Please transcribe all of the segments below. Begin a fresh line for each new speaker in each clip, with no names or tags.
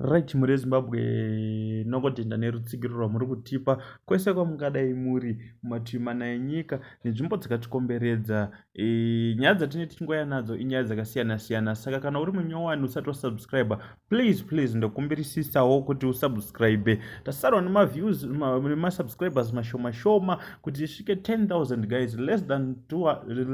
Right, mhuri yeZimbabwe, nongotenda nerutsigiro rwamuri kutipa kwese kwamungadai muri mumativi mana enyika nenzvimbo dzakatikomberedza. Nyaya dzatinenge tichingouya nadzo inyaya dzakasiyana siyana, saka kana uri munyowani usati wasubscribe, please please, ndokumbirisisawo kuti usubscribe. Tasarwa nemaviews nemasubscribers mashoma shoma kuti isvike 10,000, guys. Less than, two,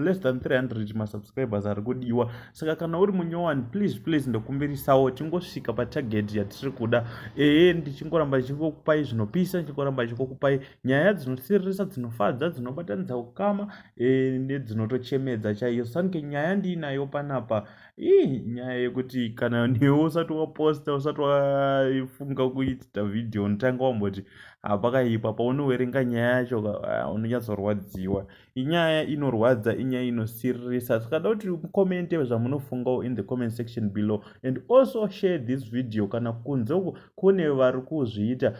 less than 300 masubscribers ari kudiwa. Saka kana uri munyowani, please please, ndokumbirisawo tingosvika patarget yatiri kuda. Ehe, ndichingoramba ndichingokupai zvinopisa, ndichingoramba ndichingokupai nyaya dzinosiririsa, dzinofadza, dzinobatanidza ukama nedzinotochemedza chaiyo. Sanike nyaya ndiinayo panapa ii nyaya yekuti kana newe usati waposta, usati wafunga kuita vhidhiyo, unotanga wamboti hapakaipa. Paunoverenga nyaya yacho unonyatsorwadziwa. Inyaya inorwadza, inyaya inosiririsa. Saka da kuti mucommente zvamunofungawo in the comment section below and also share this video kana kunze uku kune vari kuzviita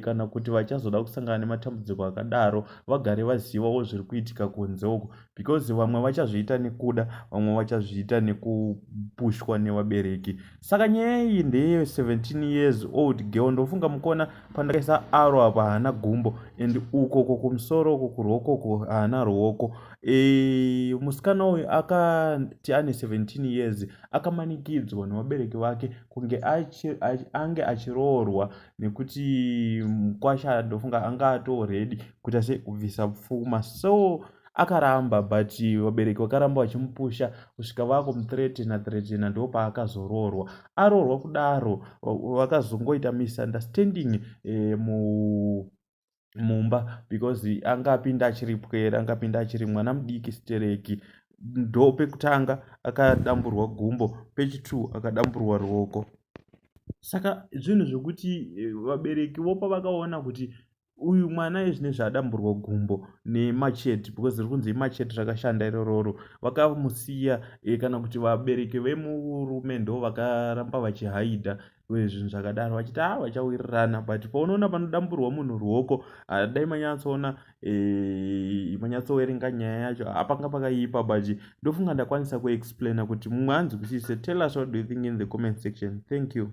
kana kuti vachazoda kusangana nematambudziko akadaro, vagare vazivawo zviri kuitika kunze uku, because vamwe vachazviita nekuda, vamwe vachazviita nekupushwa nevabereki. Saka nyaya iyi ndeye 17 years old girl. Ndofunga mukuona pandakaisa arrow apa, haana gumbo, and ukoko kumusoro uko kuruoko haana ruoko. Musikana uyu akati ane 17 years akamanikidzwa nevabereki vake kunge ange achiroorwa nekuti mukwasha ndofunga anga atoready kuita sekubvisa pfuma. So akaramba, but vabereki vakaramba vachimupusha kusvika vakumuthireatena threatena, ndo paakazoroorwa. Aroorwa kudaro, vakazongoita misunderstanding mumba because anga apinda achiri pwere, anga apinda achiri mwana mudiki stereki. Ndo pekutanga akadamburwa gumbo, pechi2 akadamburwa ruoko. Saka zvinhu zvekuti vabereki vopa vakaona kuti uyu mwana ezvinezvi adamburwa gumbo nemachete, because riri kunzi imachete rakashanda irororo, vakamusiya kana kuti vabereki vemurume ndo vakaramba vachihaidha zvinhu zvakadaro vachiti a vachawirirana. But paunoona panodamburwa munhu ruoko, dai manyatsoona, manyatsoverenga nyaya yacho, hapanga pakaipa. But ndofunga ndakwanisa kuexplaina kuti mumwe anzwisise. Tell us what do you think in the comment section. Thank you.